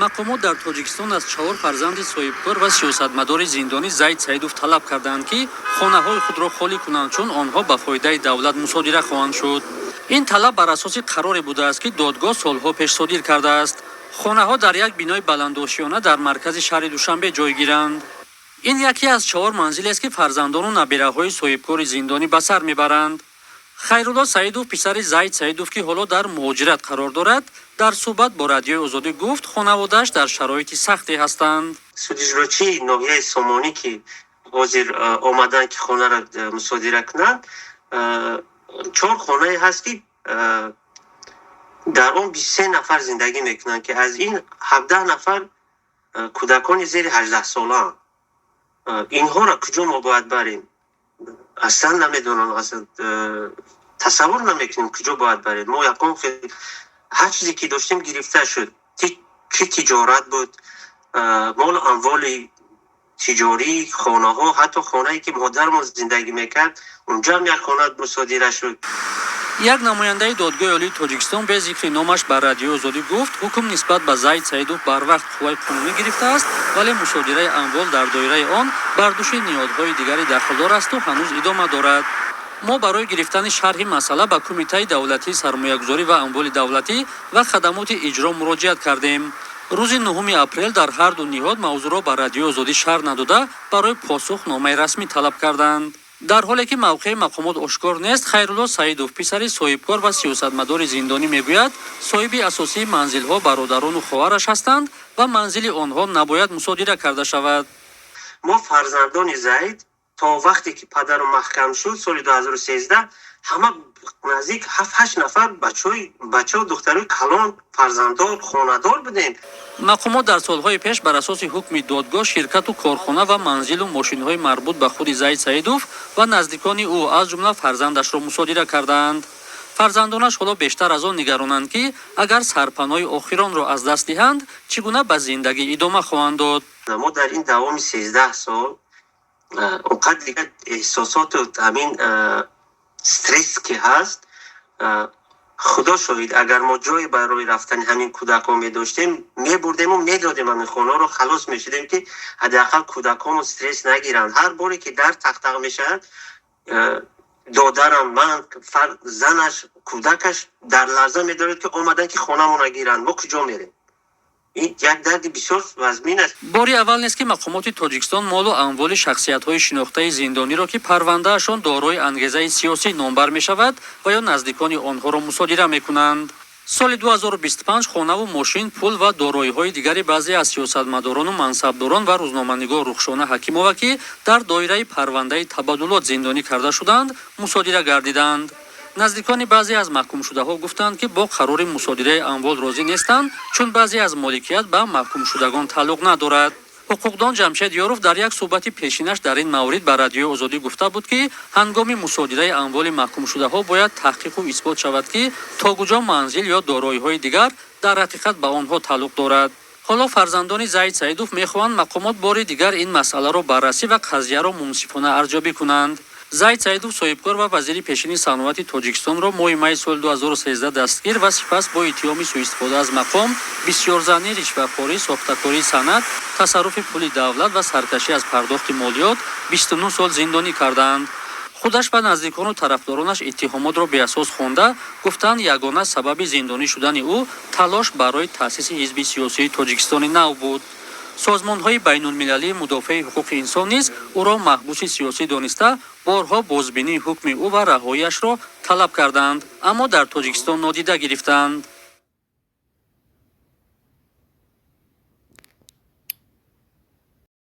Мақомот дар Тоҷикистон аз чаҳор фарзанди соҳибкор ва сиёсатмадори зиндонӣ Зайд Саидов талаб кардаанд, ки хонаҳои худро холӣ кунанд, чун онҳо ба фоидаи давлат мусодира хоҳанд шуд. Ин талаб бар асоси қароре будааст, ки додгоҳ солҳо пеш содир кардааст. Хонаҳо дар як бинои баландошиёна дар маркази шаҳри Душанбе ҷойгиранд. Ин яке аз чаҳор манзилест, ки фарзандону набираҳои соҳибкори зиндонӣ ба сар мебаранд. Хайрулло Саидов, писари Зайд Саидов, ки ҳоло дар муҳоҷират қарор дорад, дар суҳбат бо Радиои Озодӣ гуфт, хонаводааш дар шароити сахте ҳастанд. Суди иҷрочии ноҳияи Сомонӣ, ки ҳозир омаданд, ки хонаро мусодира кунанд, чор хонае ҳаст, ки дар он 23 нафар зиндагӣ мекунанд, ки аз ин 17 нафар кӯдакони зери 18-солаанд. Инҳоро куҷо мо бояд барем? Аслан намедонам, тасаввур намекунем, куҷо бояд барем. Мо ягон ҳар чизе ки доштем, гирифта шуд, чӣ тиҷорат буд, молу амволи тиҷорӣ, хонаҳо, ҳатто хонае ки модарамон зиндагӣ мекард, унҷоам як хона мусодира шуд. Як намояндаи Додгоҳи Олии Тоҷикистон бе зикри номаш ба Радиои Озодӣ гуфт, ҳукм нисбат ба Зайд Саидов барвақт қувваи қонунӣ гирифтааст, вале мусодираи амвол дар доираи он бар дӯши ниҳодҳои дигари дахлдор асту ҳанӯз идома дорад. Мо барои гирифтани шарҳи масъала ба Кумитаи давлатии сармоягузорӣ ва амволи давлатӣ ва хадамоти иҷро муроҷиат кардем. Рӯзи 9 апрел дар ҳарду ниҳод мавзӯъро ба Радиои Озодӣ шарҳ надода, барои посух номаи расмӣ талаб карданд. Дар ҳоле ки мавқеи мақомот ошкор нест, Хайрулло Саидов, писари соҳибкор ва сиёсатмадори зиндонӣ, мегӯяд, соҳиби асосии манзилҳо бародарону хоҳараш ҳастанд ва манзили онҳо набояд мусодира карда шавад. Мо, фарзандони Зайд, то вақте ки падару маҳкам шуд соли 2013, ҳама наздик ҳафт ҳашт нафар бачаҳо, духтарои калон, фарзанддор, хонадор будем. Мақомот дар солҳои пеш бар асоси ҳукми додгоҳ ширкату корхона ва манзилу мошинҳои марбут ба худи Зайд Саидов ва наздикони ӯ, аз ҷумла фарзандашро, мусодира кардаанд. Фарзандонаш ҳоло бештар аз он нигаронанд, ки агар сарпаноҳи охиронро аз даст диҳанд, чӣ гуна ба зиндагӣ идома хоҳанд дод. Мо дар ин давоми 13 сол он қадр дигар эҳсосоту ҳамин стресс ки ҳаст, Худо шоҳид, агар мо ҷое барои рафтани ҳамин кӯдакҳо медоштем, мебурдему медодем ҳамин хонаро, халос мешудем, ки ҳадди ақал кӯдакҳомо стресс нагиранд. Ҳар боре ки дар тақтақ мешавад, додарам, ман, занаш, кӯдакаш дар ларза медорад, ки омадан, ки хонамона гиранд, мо куҷо мерем? Ин як дарди бисёр вазмин аст. Бори аввал нест, ки мақомоти Тоҷикистон молу амволи шахсиятҳои шинохтаи зиндониро, ки парвандаашон дорои ангезаи сиёсӣ номбар мешавад, ва ё наздикони онҳоро мусодира мекунанд. Соли 2025 хонаву мошин, пул ва дороиҳои дигари баъзе аз сиёсатмадорону мансабдорон ва рӯзноманигор Рухшона Ҳакимова, ки дар доираи парвандаи табаддулот зиндонӣ карда шуданд, мусодира гардиданд. Наздикони баъзе аз маҳкумшудаҳо гуфтанд, ки бо қарори мусодираи амвол розӣ нестанд, чун баъзе аз моликият ба маҳкумшудагон тааллуқ надорад. Ҳуқуқдон Ҷамшед Ёров дар як суҳбати пешинаш дар ин маврид ба Радиои Озодӣ гуфта буд, ки ҳангоми мусодираи амволи маҳкумшудаҳо бояд таҳқиқу исбот шавад, ки то куҷо манзил ё дороиҳои дигар дар ҳақиқат ба онҳо тааллуқ дорад. Ҳоло фарзандони Зайд Саидов мехоҳанд мақомот бори дигар ин масъаларо баррасӣ ва қазияро мунсифона арзёбӣ кунанд. Зайд Саидов, соҳибкор ва вазири пешини саноати Тоҷикистонро моҳи майи соли 2013 дастгир ва сипас бо иттиҳоми сӯистифода аз мақом, бисёрзанӣ, ришвахорӣ, сохтакории санад, тасарруфи пули давлат ва саркашӣ аз пардохти молиёт 29 сол зиндонӣ кардаанд. Худаш ба наздикону тарафдоронаш иттиҳомотро беасос хонда, гуфтанд, ягона сабаби зиндонӣ шудани ӯ талош барои таъсиси ҳизби сиёсии Тоҷикистони нав буд. Созмонҳои байнулмилалии мудофиаи ҳуқуқи инсон низ ӯро маҳбуси сиёсӣ дониста, борҳо бозбинии ҳукми ӯ ва раҳоиашро талаб карданд, аммо дар Тоҷикистон нодида гирифтанд.